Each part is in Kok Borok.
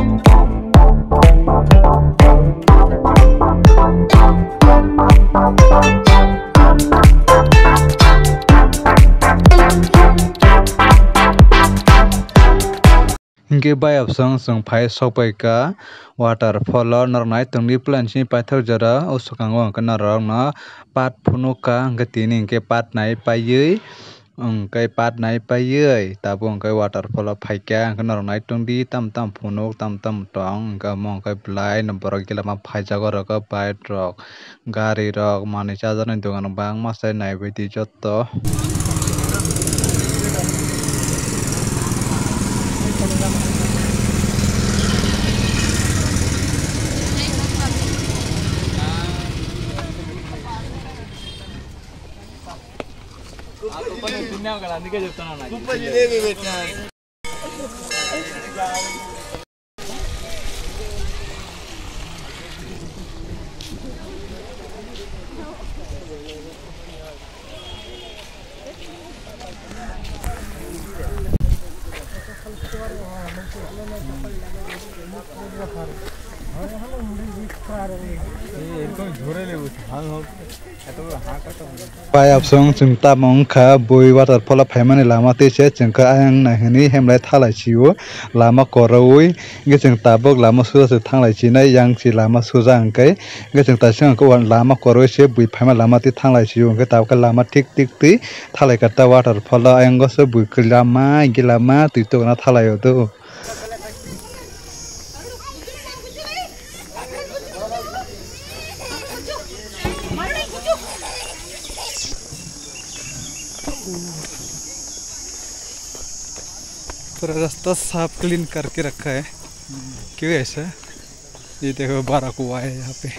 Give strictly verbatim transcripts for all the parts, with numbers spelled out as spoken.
Hinkhe bayapsong chwng phai sokpai kha waterfall o, norok nai tongdi plan simi paithak jora o swkango hwnkhe norok no pat phunuk kha, hwnkhe tini hinkhe pat nai paiwi, hwnkhe pat nai paiwi tabuk hwnkhe waterfall o phaikha, hwnkhe norok nai tongdi tam tam phunuk tam tam tong, hwnkhe omo hwnkhe belai no borok gila ma phaijak oro khe bike rok. Gari rok, manwi chajaknai dogan rok bangma se naibaidi jotto. এরকম ধরে নেব, ভাঙ হোক। Bai absong chwng tamo wngkha bui waterfall o phaimani lama twi se chwngkha ayang nai hwnwi hemlai thalai sio lama kwrwi hwnkhe chwng tabuk lama suja se thanglai sinai yang se lama suja hwnkhe hwnkhe chwng taisang lama kwrwi se bui phaima lama twi thanglai sio hwnkhe tabukhe lama thik thik twi thalai kha ta waterfall o ayang se bui kwlama hwnkhe lama twi tongna thalai o do. पूरा रास्ता साफ क्लीन करके रखा है। क्यों ऐसा? ये देखो, बड़ा कुआ है यहाँ पे।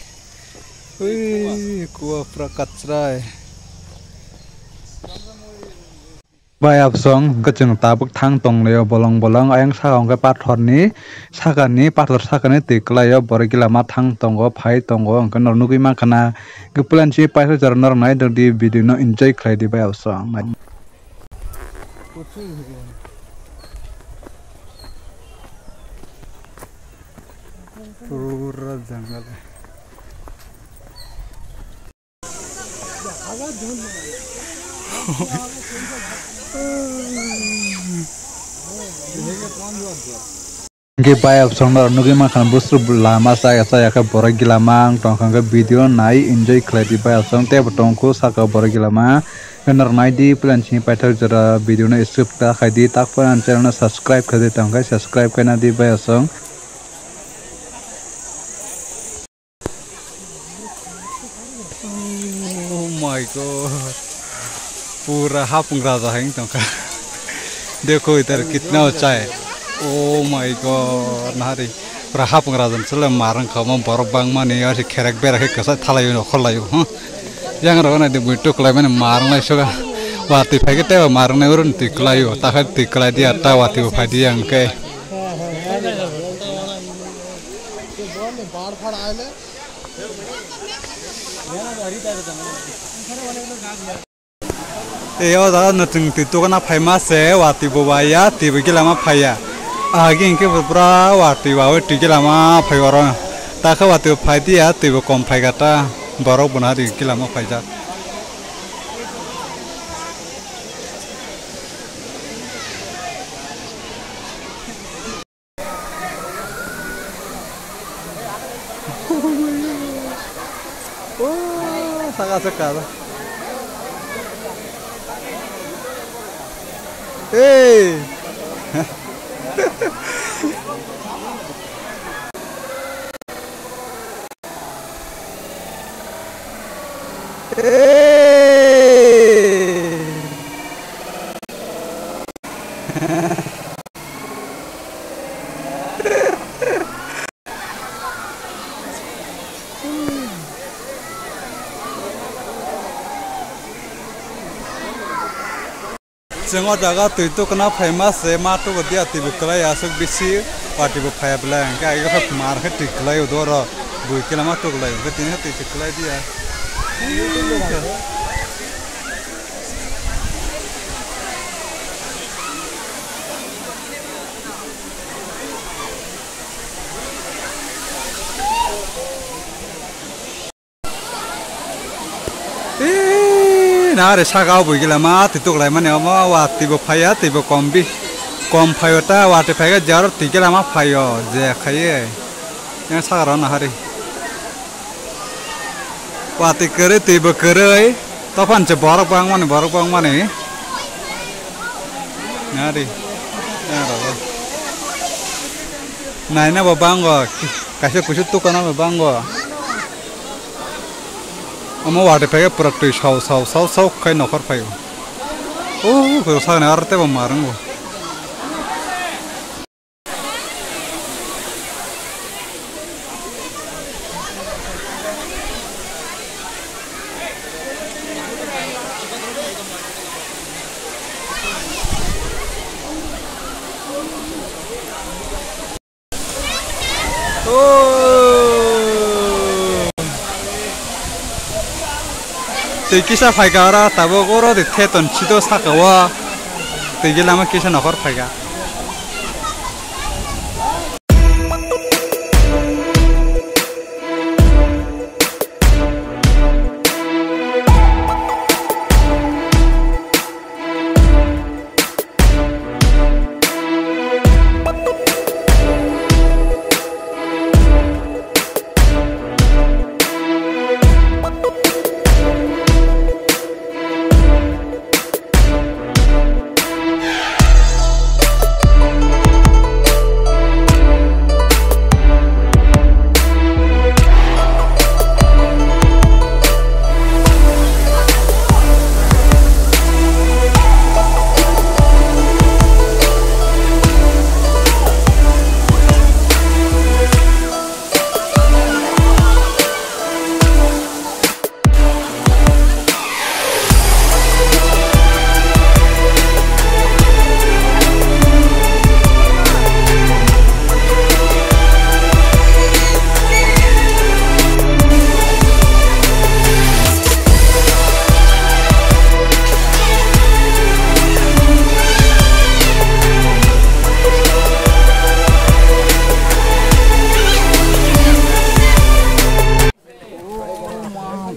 ओए, कुआ पूरा कचरा है। Bai absong hwnkhe chwng tabuk thang tonglaio bolong bolong, ayang saka hwnkhe pathorni sakani, pathor sakani twi kwlaio, borok gila ma thang tongo, phai tongo, hwnkhe norok nugwi mankha na. Hwnkhe plan si paithak jora norok nai tongdi, video no enjoy khlai di bai absong. Pura jungle. Hwnkhe bai absong norok nugwi mankha buswk lama chaya chaya khe borok gila ma wng tongkha, hwnkhe video nai enjoy khlai di bai absong teibo tongkhu saka borok gila ma. Norok nai di plan simi paithak jora video no skip ta khai di, tak phano ani channel no subscribe khai di, tongkhe subscribe khaina di bai absong. Oh my God. Pura hapung raja hai tongkha. Dekho idhar kitna ucha hai. Oh my God. Nahari. Pura hapung raja sele marang kha mo borok bangmani aro kherek berak khe kwchai thalai o khorlai o. Huh? Yang rok nai de bui tuklai mani marang lai soga. Watwi phai khe tei marang nai oro twi kwlai o. Ta khe twi kwlai di ata watwi bo phai di yang khe. Tei o jaga no chwng twi tukuna phaima se watwi bo waya twi bo gila ma phaiya. Agi hinkhe bo pura watwi wawi twi gila ma phai oro. Ta khe watwi bo phai diya twi bo kom phai kha ta borok bo na ri gila ma phaijak. Oh, saka saka. Hey. Hey. Chwng o jaga twi tukuna phaima se ma tugo dia twi bo kwlai aswk bisi watwi bo phaiya belai hwnkhe age khe mar khe twi kwlai o doro bui khe lama tuklai hwnkhe tini khe twi kwlai dia. Are saka o bui gila ma twi tuklai mani omo watwi bo phaiya twi bo kom bi kom phaio ta watwi phaikhe jar twi gila ma phaio je khaiye. Yang saka rw nahari. Watwi kwrwi twi bo kwrwi. Tophan se borok bangmani borok bangmani. Nari. Yang rw. Naina bo bango. Kaisa kusu tukana bo bango. Omo watwi phaikhe pwrwk twi saw saw saw saw khai nokhor phaio. O, khe sakni aro teibo mar wngo. O. Twi kisa phaikha oro tabuk oro de theton sido saka o. Twi gila ma kisa nokhor phaikha.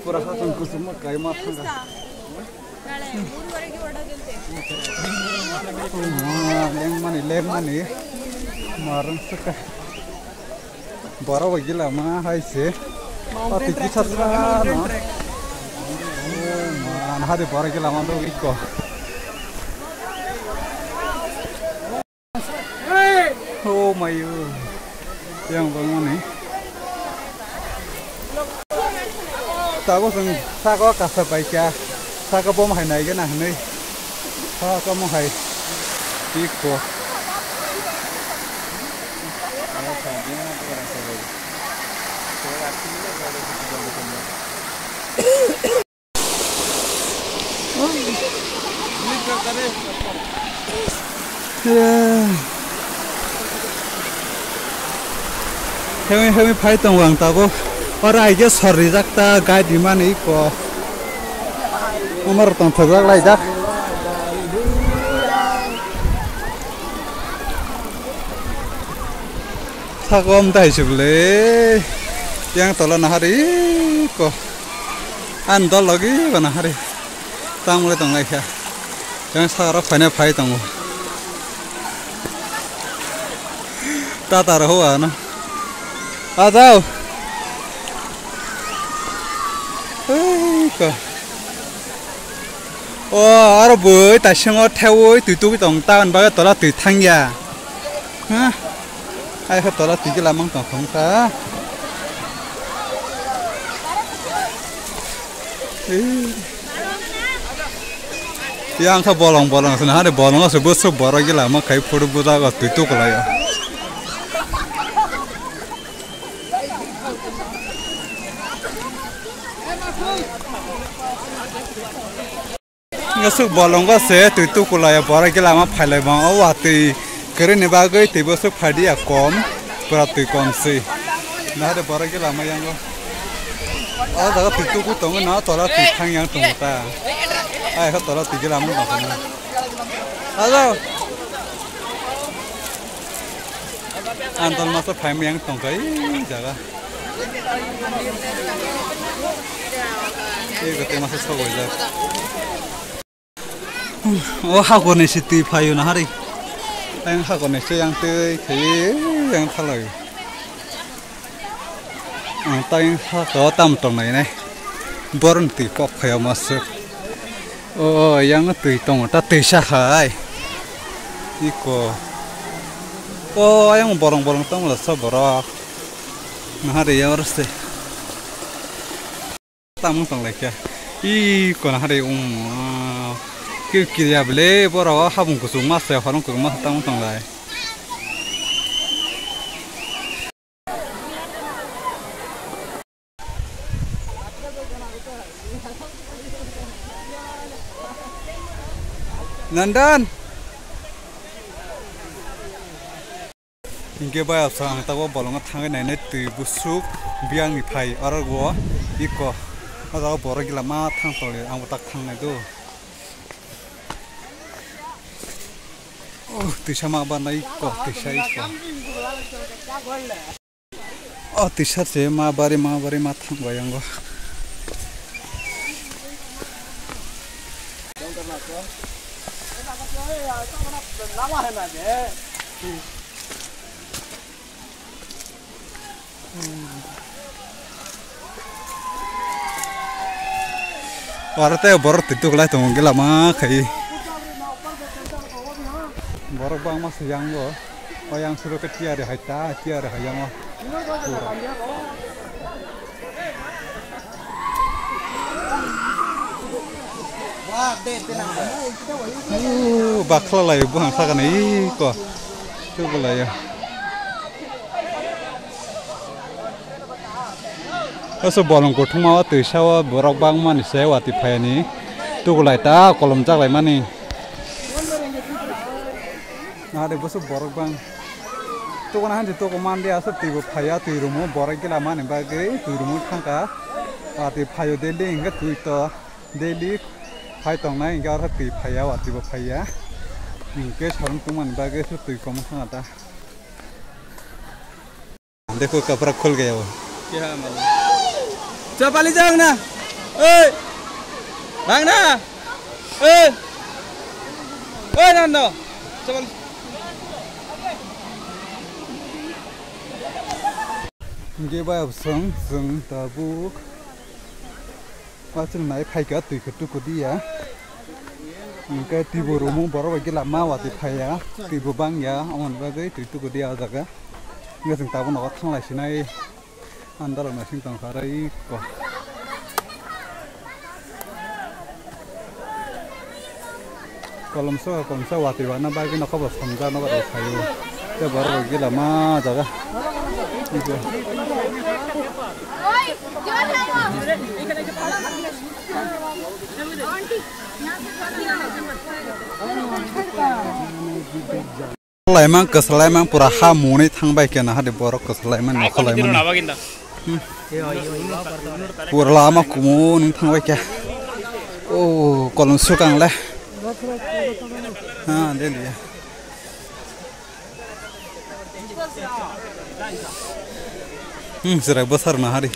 Pura hasing kusuma kaima thangka. Lengmani, lengmani. Marang suka. Borok bai gila ma hai se. Pati kisa sa no. Man hari borok gila ma do iko. Oh my god. Yang bangmani. Tabuk chwng saka o kasa paikha. Saka bo mohai naigena hinwi. Saka mohai. Iko. Hemi hemi phai tongo ang tabuk. Oro aige sor rijak ta guide rimani iko. Umar tongthokjak laijak. Sakom tai se bwle. Yang tola nahari ko. An dol logi ko nahari. Tang mole tong lai kha. Yang sagaro phaina phai tongo. Tata ro ho ano. A jao. Ei ko. O aro bui taisingo thewui twi tugui tong ta hwn bagwi tola twi thangya. Ha? Ai khe tola twi khe lamang tong thong kha. Ei. Yang kha bolong bolong se nahani bolongo se bwswk borok gila ma khai phuru bwjago twi tuklaio. Ngasuk bolongo se twi tukulai borok gila ma phailai bang o watwi kwrwini bagwi twibo swk phaidiya kom pura twi kom se nahade borok gila ma yango o jaga twi tuku tongo na tola twi thang yang tongo ta ai kha tola twi gila ma tongo hello antal masa phaima yang tongkai jaga. Ego te masa sogoi jak. O hakorni se twi phaio nahari. Tang hakorni se yang twi khaiwi yang thalai. Ang tang saka o tam tongnai nai. Boroni twi kok phaio masuk. O yang twi tongo ta twi sa hai. Iko. O ayang bolong bolong tongla sa borok. Nahari yang rase. Tamung tong lai khe. I kona hari um. Ke kiriya bele boro habung kusung mas ya horong kusung mas tamung tong lai. Nandan. Hinkhe bai absa ang tabuk bolongo thangwi nainai twi busuk biyangni phai aro o iko o jaga borok gila ma thang tongli ang bo tak thangnai do. Oh, twisa ma barnai iko twisa iko. Oh, twisa se ma bari ma bari ma thang bai ang o. Oro tei borok twi tuklai tongo hwnkhe lama khai. Borok bangma se yang o, o yang suro khe tiyari hai ta, tiyari hai yang o. Bakla lai buhang sakani iko. Tuklai ya. Oso bolong kothoma o twisa o borok bangmani se watwi phaiani tukulai ta kolom chaklaimani. Nahade boso borok bang tukuna hansi tuku mandi aswk twibo phaiya twi rumo borok gila mani bagwi twi rumo thangkha watwi phaio daily hwnkhe twi to daily phai tongnai hwnkhe oro twi phaiya watwibo phaiya hwnkhe sarung tungmani bagwi aswk twi kolom thangkha ta. देखो कपड़ा खुल गया वो। क्या मालूम। चपाली जाओ ना। ओए। भाग ना। ओए। ओए नंदो। चपाली। Hingke bai absong chwng tabuk. Achwng nai phaikha twi khe tukudiya. Hingke twibo rumo borok bai gila ma watwi phaiya. Twibo bangya, aboni bagwi twi tukudiya o jaga. Hingke chwng tabuk nogo thanglai sinai. Andalok naising tongkha rai ko. Kolomso kolomsa watwi wana bagwi nokha bo somja nogo rok phaio. Tei borok rok gila ma jaga. Laimang kwsalaimang pura ha mwnwi thangbai khe nahadi borok kwsalaimani nokholaimani. Hmm. Pura lama kumun wng thangbai khe. O kolom swkang le. Ha de liya. Hmm, chwrai bwsar nahari.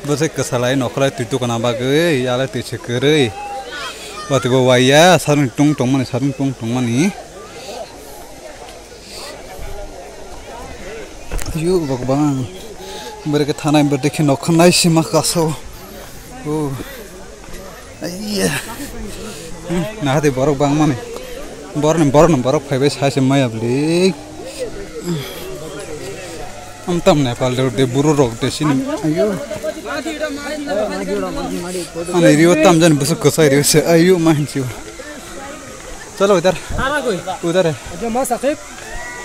Bwsai kwsalai nokholai twi tukuna bagwi, yalai twi se kwrwi. Watwi bo waiya, sarung tung tongmani, sarung tung tongmani. Ayu, bokbang. Bwrwi khe thanai, bwrwi khe nokha naisima kaso. Oh. Aiya. Hmm, nahadi borok bangmani. Borokni, borokni borok phaibai saise maya bwlwi. Amtam Nepal de, de buru rok de sini. Ayo. Ani rio tam jani busuk kwsai rio se. Ayo ma hinsi. Chalo idhar. Udhar hai. अच्छा माँ साकिब,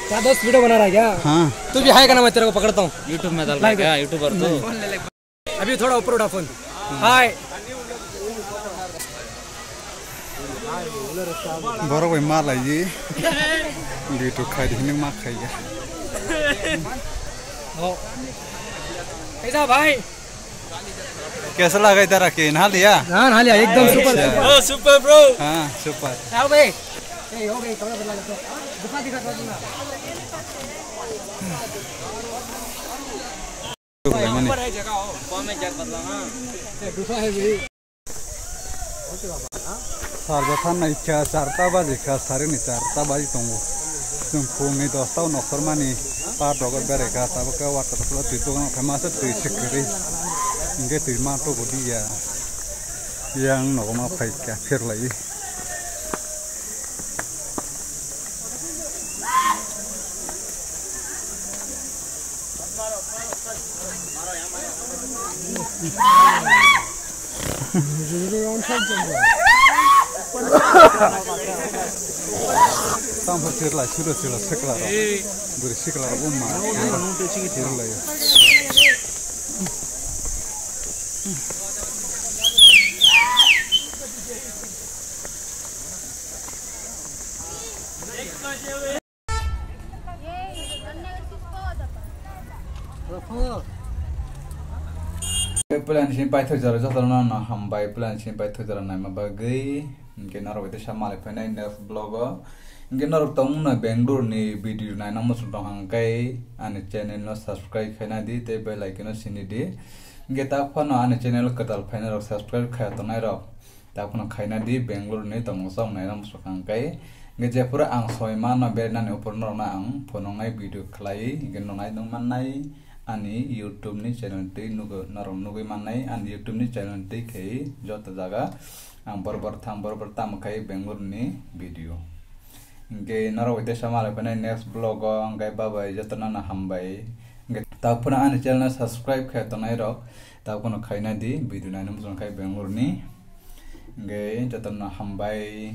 क्या दोस्त वीडियो बना रहा है क्या? हाँ। तू भी हाय करना, मैं तेरे को पकड़ता हूँ। YouTube में डाल रहा है क्या? YouTuber तो। अभी थोड़ा ऊपर उठा फोन। हाय। Borok bai ma lai di. Bitu khai di hinwi ma khai ya. कैसा भाई? Kaisa lagai dara ke nahal ya? हाँ, हाल या, एकदम super, super. Oh, super, bro. Ha, super. आओ भाई। ए, हो गई, कपड़ा बदला लो तो। दिखा, दिखा, दिखा, दिखा। Super hai mani. Salbo thanai kha charta baji kha, sarini charta baji tongo. Chwng phungni dosta o nokhormani par dogo berai kha, tabuk khe water supply twi dogan khe masa twi sikiri. Hingke twi ma tobo diya. Yang nogo ma phai kha pherlai. Tamo sirla, sirla, sirla, sikla rok. Bwrwi sikla rok, umma. Sirla ya. Plan sini paithak jora jotono no hambai, plan sini paithak jora naima bagwi. Hingke norok bai teisa malai phainai next vlog o. Hingke norok tongmung no Bangalore ni video naina muchung tong hangkai ani channel no subscribe khaina di tei bell icon no sini di. Hingke ta phano ani channel kwtal phainai rok subscribe khaya tongnai rok. Ta phano khaina di Bangalore ni tongmung chong naina muchung hangkai. Hingke jephuru ang soi mano berinani upor norok no ang phunuknai video khlai hingke nonai nung mannai ani YouTube ni channel twi nugo norok nugui mannai ani YouTube ni channel twi khe joto jaga ang bor bor thang bor bor tamo khai Bangalore ni video. Hingke norok bai teisa malai phainai next vlog o hingke bye bye joto no hambai. Hingke ta phano ani channel no subscribe khe tongnai rok ta phano khaina di video naina muchung khai Bangalore ni. Hingke joto no hambai.